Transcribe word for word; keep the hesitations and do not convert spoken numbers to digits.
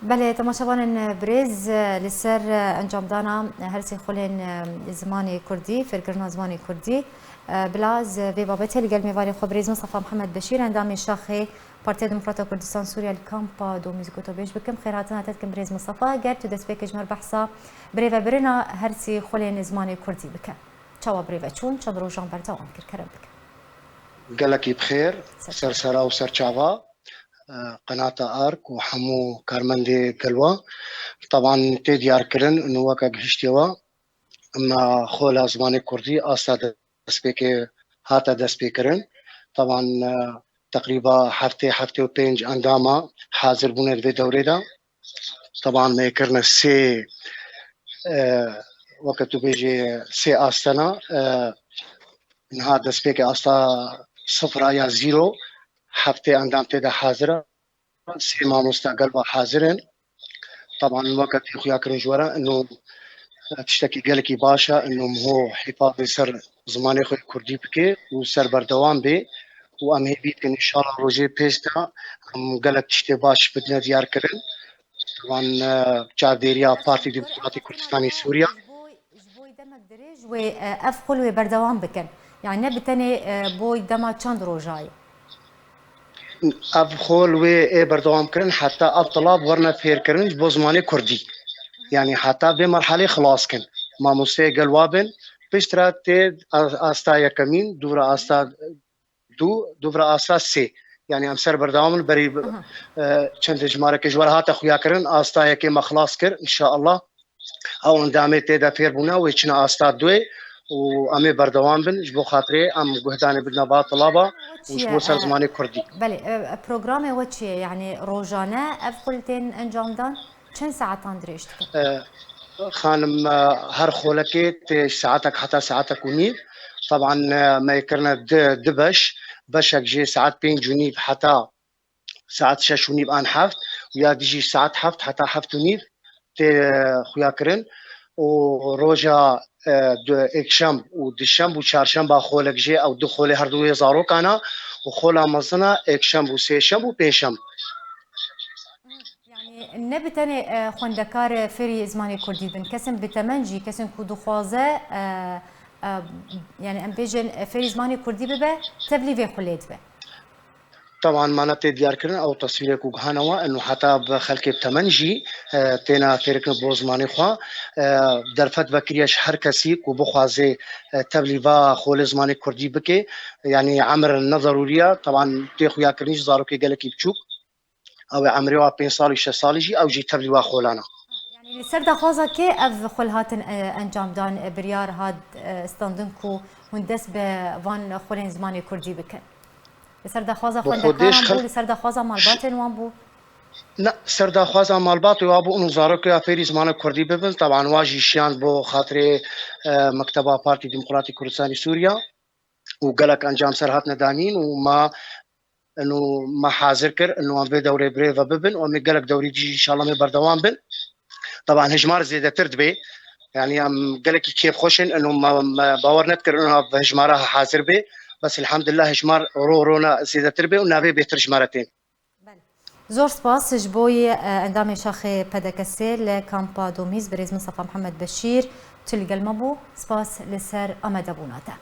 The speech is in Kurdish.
Belê, temaşevanên birêz, li ser encamdana hersî xulên zimanê kurdî, fêrkirina zimanê kurdî, bila ez vê babetê li gel mêvanê xwe birêz Mistefa Mihemed Beşîr, endamê şaxê Partiya Demokrata Kurdistan Sûriya li kampa Domîz gotobêj bikim. Xêrhatina te dikim birêz Mistefa. Ger tu destpêkê ji me re behsa birêvebirina hersî xulên zimanê kurdî bike. Çawa birêve çûn, çend rojan berdewam kir, kerem bike. Gelekî bi xêr, Ser ser sera û ser çava, e, qenata Ark û hemû karmendê Gelwa. Teban tê diyarkirin, û weke gihiştê we, me xola zimanê kurdî asta destpêkê hate destpêkirin. Teban, e, teqrîba heftê, heftê û pênc endama hazir bûne di vê dewrê de. Teban me kirine sê, e, weke tu bêjî sê astena, e, niha destpêkê asta sifra ya zîro, heftê endam tê de hazir e. Sê mamosta Gelwa hazir in. Teban weke tê xuya kirin ji we re, ino tiştekî gelekî baş e, ino miho hîfazê ser zimanê xwe kurdî bike û ser berdewam bê û em hêvî dikin înşallah rojê pêş de em gelek tiştê baş bidine diyar kirin. Teban, e, çavdêriya Partî Demokratîk Kurdistanê Sûriya. Ji bo, ji bo demek dirêj wê, e, ev xul wê berdewam bikin. Yani ne bi tenê, e, bo dema çend rojayê. Ev xol wê ê berdewam kirin heta ev tilab werine fêrkirin ji bo zimanê kurdî. Yani heta vê merhalê xilas kin. Mamosteyê gel wa bin, piştre tê a-, asta yekemîn, dû re asta dû, dû re asta sê. Yani em ser berdewam in, berî, Aha. e, çend jimareke ji we re hate xuya kirin, asta yekê me xilas kir, inşallah. Ew endamê tê de fêr bûne, wê çine asta duê û em ê berdewam bin ji bo xatirê em guhdanê bidine va tilaba û ji bo ser zimanê kurdî. Belê, e, programê we çi ye? Yani rojane ev xul tên encamdan? Çend saetan dirêj dike? E, xanim, e, her xolekê tê ji saetek heta saetek û nîv. Teban, e, me yê kirine di, di beş. Beşek jê saet pênc û nîv heta saet şeş û nîv an heft û ya dî jî saet heft heta heft û nîv tê xuya kirin û roja, e, du-, êkşemb û dişemb û çarşemba xolek jê ew du xolê her du wê zarokan e û xola mezin e êkşemb û sêşemb û pêşemb. Yani ne bi tenê, e, xwendekar, e, fêrî zimanê kurdî bin, kesên bi temen jî, kesên ku dixwaze, e, e, yani em bêjin, e, fêrî zimanê kurdî bibe, tevlî vê xulê dibe. Teban mane tê diyarkirin, ew teswîrê ku gihane we, eno heta bi xelkê bi temen jî, e, têne fêrkirin bo zimanê xwe. E, derfet vekiriye ji her kesî ku bixwaze, e, tevlî va xolê zimanê kurdî bike. Yani emir ne zerûrî ye. Teban tê xuyakirin ji zarokê gelekî biçûk. Ew ê emrê wa pênc salî, şeş salî jî ew jî tevlî wa xolan e. Yani li ser daxwaza kê ev xul hatin, e, encamdan, e, biryar hat, e, standin ku hûn dest bi van xulên zimanê kurdî bikin? Li ser daxwaza Bi xwendekaran xwedê ji bû, xel- li ser daxwaza malbatên wan bû? Ne, ser daxwaza malbatê wa bû û zarokê ya fêrî zimanê kurdî bibin. Teban wa jî şiyan bo xatirê, e, Mekteba Partî Demokratîk Kurdistanê Sûriya û gelek encam ser hatine danîn û ma, ino ma hazir kir, ino em vê dewrê birêve bibin û em ê gelek dewrî jî înşallah em ê berdewam bin. Teban hejmar zêdetir dibe. Yani em gelekî kêfxweş in, ino me, me bawer nedikir ino ev hejmara hazir be. Bes elhamdulillah hejmar ro ro ne zêdetir be û navê bêtir ji me re tên. Belê. Zor spas ji bo yê, e, endamê şaxê P D K sê li kampa Domîz, birêz Mistefa Mihemed Beşîr, tu li gel me bû. Spas li ser amadebûna te.